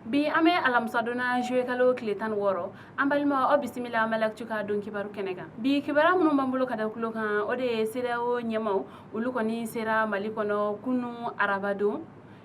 Bi an bɛ alamisadon na, juillet kalo tile 16. An balima, aw bisimila Mali Actu ka don kibaru kɛnɛ kan. Bi kibaruya minnu b'an bolo ka da tulo kan, o de ye CEDEAO ɲɛmaw, olu kɔni sera Mali kɔnɔ kunu arabadon,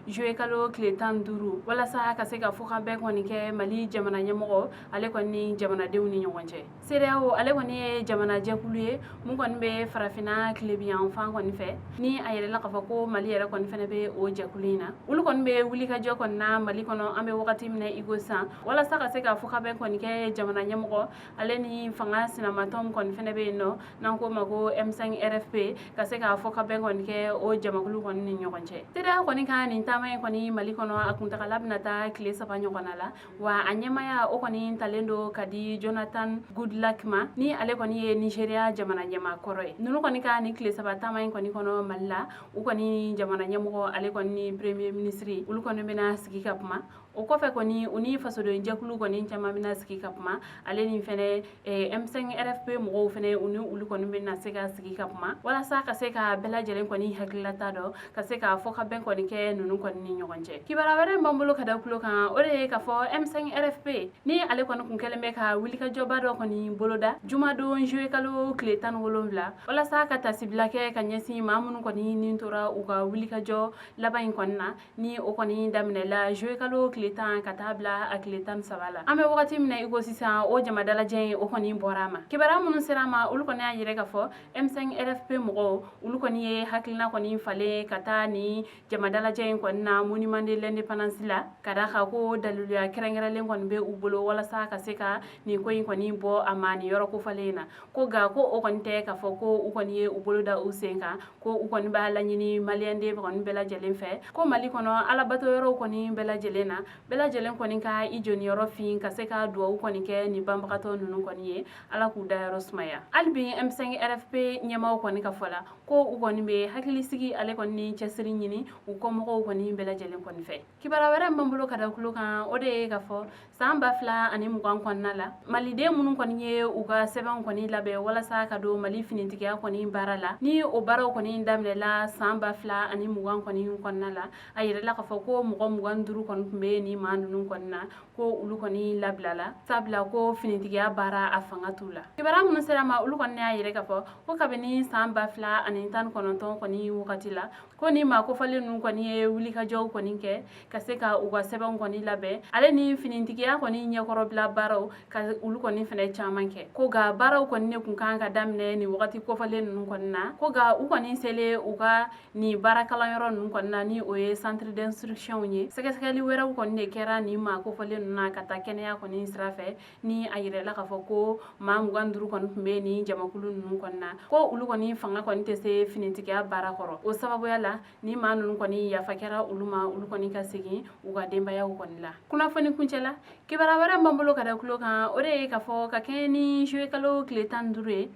juillet kalo tile 15, walasa ka se ka fɔkabɛn kɔni kɛ Mali jamana ɲɛmɔgɔ ale kɔni jamanadenw ni ɲɔgɔn cɛ. CEDEAO ale kɔni ye jamana jɛkulu ye mun kɔni bɛ farafinna tilebiyanfan kɔni fɛ, ni a yɛrɛla k'a fɔ ko Mali yɛrɛ kɔni fɛnɛ bɛ o jɛkulu in na. Olu kɔni bɛ wulikajɔ kɔni na Mali kɔnɔ an bɛ wagati min na i ko sisan, walasa ka se ka fɔkabɛn kɔni kɛ jamana ɲɛmɔgɔ ale ni fanga sinamatɔn kɔni fɛnɛ bɛ yen nɔ, n'an k'o ma ko M5 RFP, ka se ka fɔkabɛn kɔni kɛ o jamakulu kɔni ni ɲɔgɔn cɛ. CEDEAO kɔni ka nin taama in kɔni Mali kɔnɔ, a kuntagala bɛna taa tile 3 ɲɔgɔnna la. Wa a ɲɛmaya o kɔni talen don ka di Jonathan Goodluck ma, ni ale kɔni ye Nigeria jamana ɲɛmaa kɔrɔ ye. Ninnu kɔni ka nin tile 3 taama in kɔni kɔnɔ Mali la, u kɔni jamana ɲɛmɔgɔ ale kɔni ni premier ministre, olu kɔni bɛna sigi ka kuma. O kɔfɛ kɔni, u ni fasoden jɛkulu kɔni caman bɛna sigi ka kuma, ale ni fɛnɛ M5 RFP mɔgɔw fɛnɛ, u ni olu kɔni bɛna se ka sigi ka kuma, walasa ka se ka bɛɛ lajɛlen kɔni hakililata dɔn, ka se ka fɔkabɛn kɔni kɛ ninnu kɔni ni ɲɔgɔn cɛ. Kibaruya wɛrɛ b'an bolo ka da tulo kan, o de ye k'a fɔ M5 RFP ni ale kɔni kun kɛlen bɛ ka wulikajɔba dɔ kɔni boloda jumadon, juillet kalo tile 17, walasa ka tasibila kɛ ka ɲɛsin maa minnu kɔni nin tora u ka wulikajɔ laban in kɔni na, ni o kɔni daminɛla juillet kalo tile 10 ka taa bila a tile 13 la. An bɛ wagati min na i ko sisan, o jama dalajɛ in o kɔni bɔra a ma. Kibaruya minnu sera a ma, olu kɔni y'a yɛrɛ k'a fɔ M5 RFP mɔgɔw, olu kɔni ye hakilina kɔni falen ka taa ni jama dalajɛ in kɔni na monument de l'indépendance la, ka da kan ko daliluya kɛrɛnkɛrɛnlen kɔni bɛ u bolo walasa ka se ka nin ko in kɔni bɔ a ma nin yɔrɔ kofalen in na. Ko nka ko o kɔni tɛ k'a fɔ ko u kɔni ye u bolo da u sen kan, ko u kɔni b'a laɲini maliyɛnden kɔni bɛɛ lajɛlen fɛ ko Mali kɔnɔ alabato yɔrɔw kɔni bɛɛ lajɛlen na, bɛɛ lajɛlen kɔni ka i jɔniyɔrɔ fin ka se ka duwawu kɔni kɛ nin banbagatɔ ninnu kɔni ye, Ala k'u dayɔrɔ sumaya. Hali bi M5 RFP ɲɛmaaw kɔni ka fɔ la, ko u kɔni bɛ hakilisigi ale kɔni ni cɛsiri ɲini u kɔmɔgɔw kɔni bɛɛ lajɛlen kɔni fɛ. Kibaruya wɛrɛ min b'an bolo ka da tulo kan, o de ye k'a fɔ san 2020 kɔnɔna la, maliden minnu kɔni ye u ka sɛbɛnw kɔni labɛn walasa ka don Mali finitigiya kɔni baara la, ni o baaraw kɔni daminɛla san 2020 kɔni kɔnɔna la, a yɛrɛla k'a fɔ ko mɔgɔ 25 kɔni tun bɛ nin maa ninnu kɔni na, ko olu kɔni labilala, sabula ko finitigiya baara a fanga t'u la. Kibaruya minnu sera ma, olu kɔni y'a yɛrɛ k'a fɔ ko kabini san 2019 kɔni wagati la, ko ni maa kofɔlen ninnu kɔni ye wulikajɔw kɔni kɛ ka se ka u ka sɛbɛnw kɔni labɛn, ale ni finitigiya kɔni ɲɛkɔrɔbila baaraw, ka olu kɔni fɛnɛ caman kɛ. Ko nka baaraw kɔni ne kun kan ka daminɛ nin wagati kofɔlen ninnu kɔni na, ko nka u kɔni selen u ka nin baara kalanyɔrɔ ninnu kɔni na, ni o ye centre d'instruction ye, sɛgɛsɛgɛli wɛrɛw kɔni de kɛra nin maa kofɔlen ninnu na ka taa kɛnɛya kɔni sira fɛ, ni a yɛrɛla k'a fɔ ko maa 25 kɔni tun bɛ nin jamakulu ninnu kɔni na, ko olu kɔni fanga kɔni tɛ se finitigiya baara kɔrɔ. O sababuya la, ni maa ninnu kɔni yafa kɛra olu ma, olu kɔni ka segin u ka denbayaw kɔni la. Kunnafoni kuncɛ la, kibaruya wɛrɛ b'an bolo ka da tulo kan, o de ye k'a fɔ ka kɛɲɛ ni juillet kalo tile 15 ye,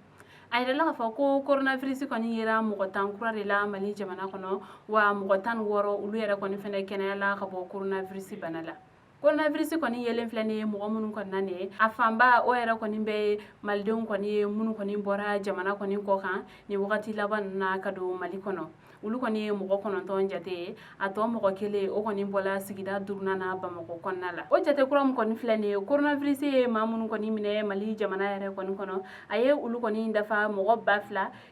a yɛrɛla k'a fɔ ko coronavirus kɔni yera mɔgɔ 10 kura de la Mali jamana kɔnɔ, wa mɔgɔ 16, olu yɛrɛ kɔni fɛnɛ kɛnɛyala ka bɔ coronavirus bana la. Coronavirus kɔni yelen filɛ nin ye mɔgɔ minnu kɔni na nin ye, a fanba o yɛrɛ kɔni bɛ malidenw kɔni ye minnu kɔni bɔra jamana kɔni kɔ kan nin wagati laban ninnu na ka don Mali kɔnɔ. Olu kɔni ye mɔgɔ 9 jate ye. A tɔ mɔgɔ kelen, o kɔni bɔla sigida duurunan na Bamakɔ kɔnɔna la. O jate kura min kɔni filɛ nin ye, coronavirus ye maa minnu kɔni minɛ Mali jamana yɛrɛ kɔni kɔnɔ, a ye olu kɔni dafa mɔgɔ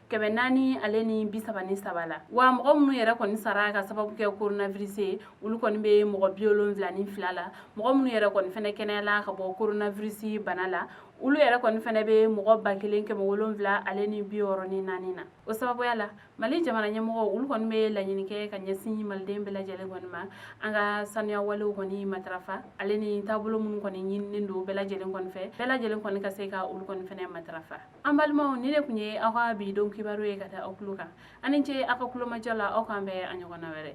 2433 la. Wa mɔgɔ minnu yɛrɛ kɔni sara ka sababu kɛ coronavirus ye, olu kɔni bɛ mɔgɔ 72 la. Mɔgɔ minnu yɛrɛ kɔni fɛnɛ kɛnɛyala ka bɔ coronavirus bana la, olu yɛrɛ kɔni fɛnɛ bɛ mɔgɔ 1764 na. O sababuya la, Mali jamana ɲɛmɔgɔ, olu kɔni bɛ laɲini kɛ ka ɲɛsin maliden bɛɛ lajɛlen kɔni ma, an ka sanuya walew kɔni matarafa, ale ni taabolo minnu kɔni ɲininen don bɛɛ lajɛlen kɔni fɛ, bɛɛ lajɛlen kɔni ka se ka olu kɔni fɛnɛ matarafa. An balimaw, ni ne tun ye aw ka bi don kibaru ye ka da aw tulo kan. Aw ni ce aw ka kulomajɔ la. Aw k'an bɛn a ɲɔgɔnna wɛrɛ.